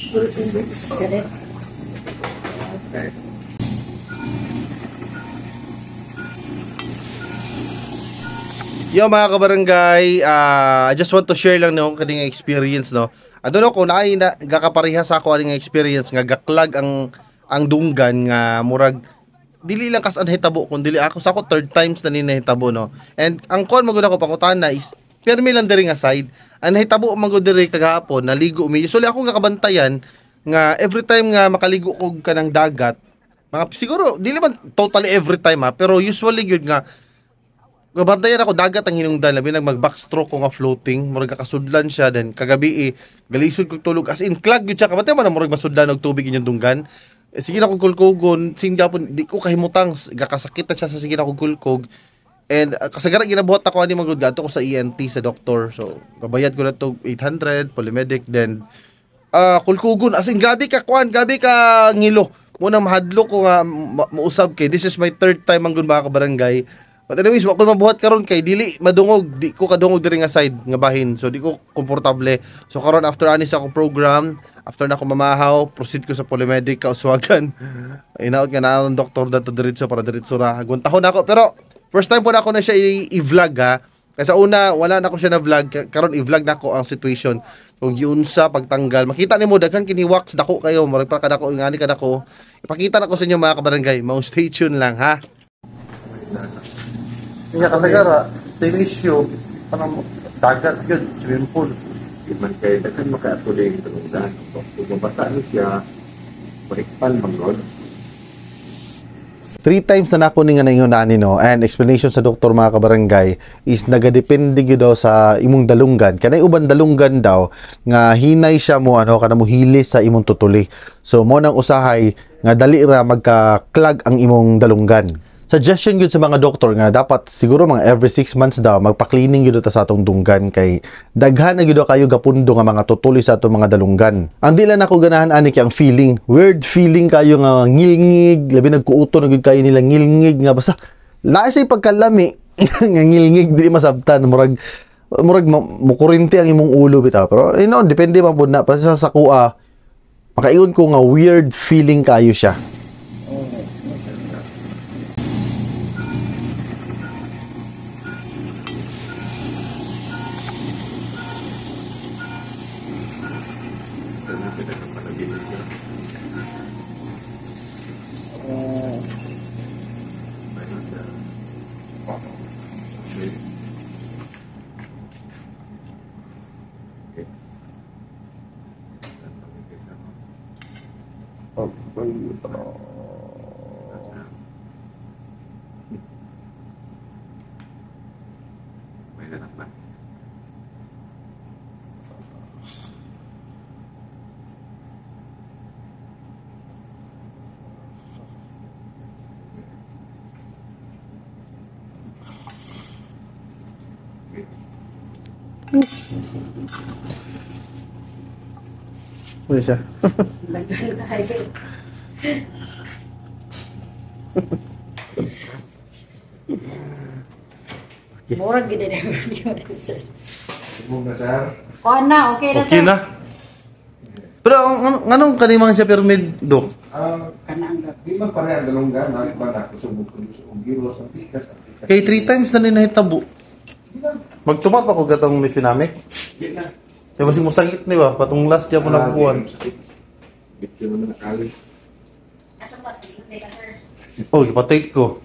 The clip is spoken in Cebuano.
Galit. Yo mga kabarangay, I just want to share lang no kaning experience no. I don't know kung naay na gakapareha sa ako aning experience nga gaklag ang dunggan nga murag dili lang kas hitabo kun dili ako sa ako third times na ni nahitabo no. And ang kuan magud ako pangutana is permi lang diri nga side. Ang nahitabo man gud diri kagahapon naligo mi. Usually ako nga kabantayan nga every time nga makaligo kog kanang dagat, mga siguro dili man totally every time ha, pero usually gyud nga gabantayan ako dagat ang hinungdan, labi nag mag backstroke ko nga floating, murag kakasudlan siya. Then kagabi eh, galisod kog tulog, as in clog gyud siya. Kabantay man na murag masudlan og tubig inyong dunggan. Eh, sige na kog kulkogon, sing gapon di ko kahimutang, gakasakit na siya sa sige na kog kulkog. And kasagaran ginabuhat ako ani magud gadto ko sa ENT sa doktor. So gabayad ko na to 800 polymedic, then kulkugon, as in grabe ka kuan, grabe ka ngilo. Muna mahadlok ko nga mausab kay this is my third time ang mga kabarangay. But anyways, wa ko mabuhat karon kay dili madungog, di ko kadungog diri nga side nga bahin. So di ko komportable. So karon after ani sa akong program, after na ako mamahaw, proceed ko sa polymedic kauswagan. Inaot nga na ang doktor dato diretso para diretso ra. Agwantahon ako, pero first time po na ako na siya i-vlog ha. Kasi sa una wala na ko siya na vlog, karon i-vlog na ko ang situation kung giunsa pagtanggal. Makita nimo daghan kini wax dako kayo, murag para kadako ngani kadako. Ipakita na ko sa inyo mga kabarangay. Mao stay tuned lang ha. Nga kasagara, same issue. Parang dagat yun, swimming pool. Di man kay daghan makaatuloy ang tulungdan. Kung mabasa ni siya, ma-expand man gud. 3 times na nako ni nga naingon ani no, and explanation sa doktor mga kabarangay is nagadepende gyud daw sa imong dalunggan. Kanay uban dalunggan daw nga hinay siya mo ano kana mo hili sa imong tutuli. So mo nang usahay nga dali ra magka-clog ang imong dalunggan. Suggestion gyud sa mga doktor nga dapat siguro mga every 6 months daw magpa-cleaning gyud ta sa atong dunggan kay daghan na gyud kayo gapundo nga mga tutuli sa atong mga dalunggan. Ang di lang ako ganahan ani kay ang feeling, weird feeling kayo nga ngilngig, labi nagkuuto na gyud kayo nila ngilngig nga basta naa siya pagkalami nga ngilngig di masabtan, murag murag mukurente ang imong ulo bitaw. Pero you know, depende man pud na pa sa sakuha. Makaingon ko nga weird feeling kayo siya. Ano siya? Murag gid na sir. Muna sir. Kuan na, okay na Okay sir. na. Pero anong kanimang siya pyramid, Dok? Kana ang Di man pare ang dalunggan, mga bata ko subok ko sa giros ang pikas ang pikas. Kay 3 times na rin nahitabo. Magtumat pa ko gatong mefenamic. Di na. Kaya mas mo sakit ni ba? Patong last niya po nakukuhan. Bit yun naman nakali. Atong mas, sir. Oh, ipatake ko.